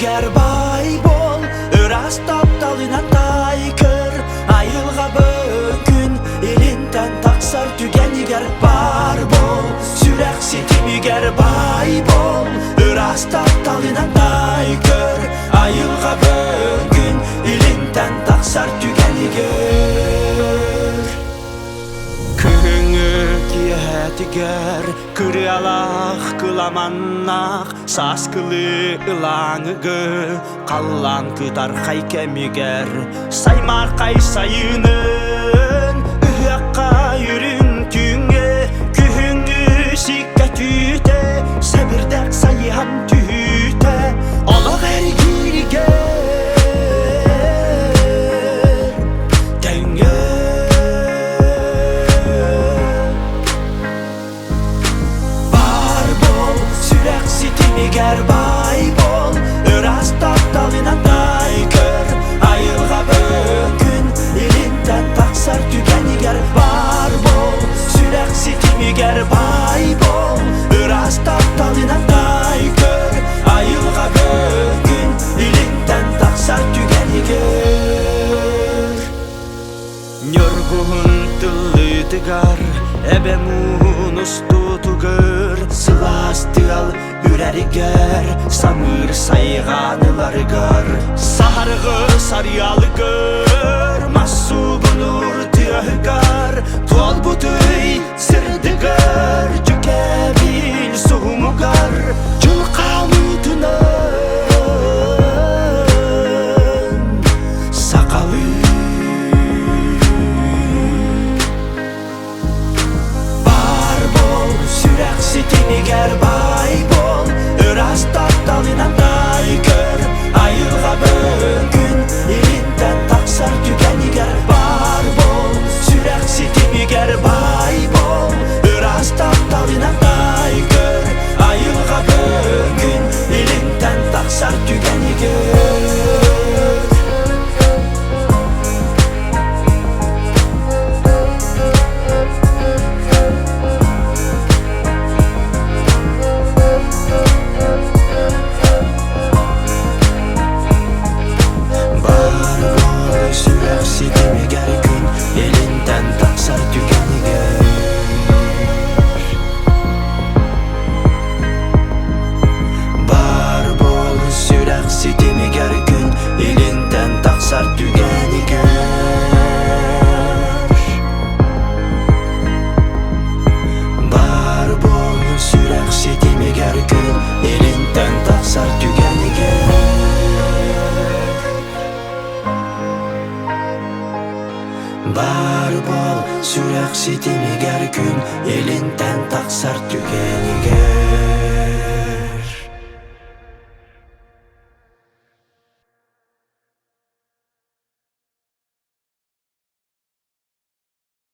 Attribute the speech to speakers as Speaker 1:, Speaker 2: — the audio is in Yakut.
Speaker 1: ситимигэр баай бол, ыраас тапталынан таай көр, айылҕа күн илинтэн тахсар түгэнигэр бар бол, сүрэх ситимигэр баай бол, ыраас тапталынан таай көр, айылҕа күн илинтэн тахсар түгэнигэр. Күһүҥҥү киэһэтигэр кырыалаах кыламаннаах сааскылыы ылааҥыгы халлаан кытархай кэмигэр саймаархай сайынын ыһыахха үрүҥ түүҥҥэ күһүҥҥү сиккэ түүтэ сэбирдэх сайыһан түһүүтэ олох эргииригэр тэҥҥэ Бар бол, сүрэх ситимигэр баай бол, ыраас тапталынан тай көр, айылҕа күн илинтэн тахсар түгэнигэр бар бол, сүрэх ситимигэр баай бол, ыраас тапталынан тай көр, айылҕа күн илинтэн тахсар түгэнигэр. Ньургуһун тыллыытыгар эбэм уун устуутугар сылаас тыал үрэригэр самыыр сайҕаан ыларыгар саһаргы сарыалыгар мас суугунуур тыаһыгар туолбутуй сырдыгар дьүкэбил суһумугар дьыл хаамыытынан сахалыы Бар бол, сүрэх ситимигэр баай бол, ыраас тапталынан тай көр, айылҕа күн илинтэн тахсар түгэнигэр бар бол, сүрэх ситимигэр баай бол, ыраас тапталынан тай көр, айылҕа күн илинтэн тахсар түгэнигэр. Бар буолар сүрэх ситимигэр күн илинтэн тахсар түгэнигэр Бар буол сүрэх ситимигэр күн илинтэн тахсар түгэнигэр Бар буол сүрэх ситимигэр күн илинтэн тахсар түгэнигэр Бар буол сүрэх ситимигэр күн илинтэн тахсар түгэнигэр.